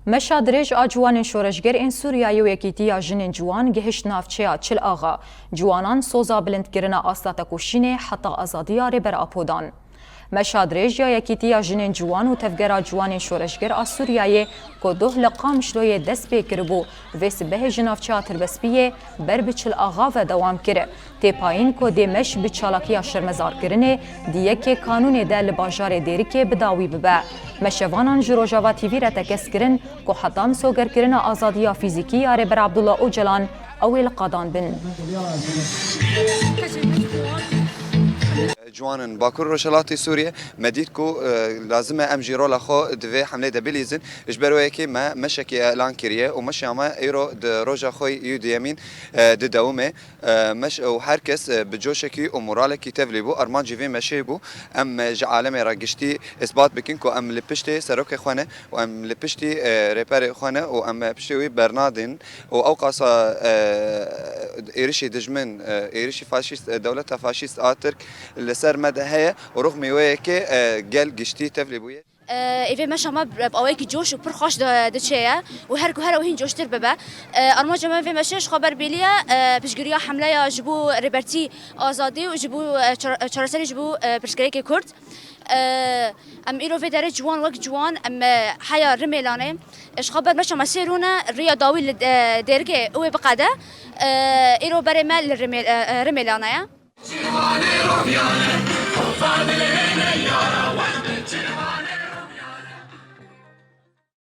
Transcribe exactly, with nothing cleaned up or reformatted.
Meşa dirêj a ciwanên şoreşger ên Sûriyeyê û Yekîtiya Jinên Ciwan gihişt navçeya Çil Axa. Ciwanan soza bilindkirina asta tekoşînê heta azadiya Rêber Apo dan. Meşa dirêj ya Yekîtiya Jinên Ciwan û Tevgera Ciwanên Şoreşger a Sûriyeyê ku doh li Qamişloyê dest pê kiribû, vê sibehê ji navçeya Tirbespiyê ber bi Çil Axa ve dewam kir. Tê payîn ku dê meş bi çalakiya şermezarkirinê di yekê kanûnê de li bajarê Dêrikê bi dawî bibe. Meşevanan ji Rojava T V re tekez kirin ku heta misogerkirina azadiya fîzîkî ya Rêber Abdullah Ocalan ew ê li qadan bin. Ciwanên Bakur Rojhilatê Sûriyê me dît ku e, lazim e em jî rola xwe di vê hemlê de bilîzin. Ji ber wê yekê me meşekê elan kiriye û meşa me îro di roja xwe yê duyemîn e, didewime. E, meş û her kes e, bi coşekî û moralekî tevlî bû. Armancî vê meşê bû em e, ji alemê re giştî îsbat bikin ku em li piştê serokê xwe ne û em li piştî e, rêberê xwe ne û em e, piştê wî bernadin û ew qasa e, êrişî dijmin, e, êrişî faşîst, e, dewleta faşîst a Tirk li ser me de heye û rixmî wê yekê e, gel giştî tevlî bûye. Ê vê meşa me bi awayekî coş û pir xweş de diçe ye û her ku here û hîn coştir bibe. Armanca me vê meşê ji xwe ber bêliye piştgiriya hemleya ji bo rêbertî, azadî û ji bo çareserî ji bo pirsgirêkê Kurd. Em îro vê derê ciwan wek ciwan em heya Rimêlanê. Ji xwe ber meşa me sê rûne riya dawî li Dêrikê wê biqede. Îro berê me li Rimêlane ye.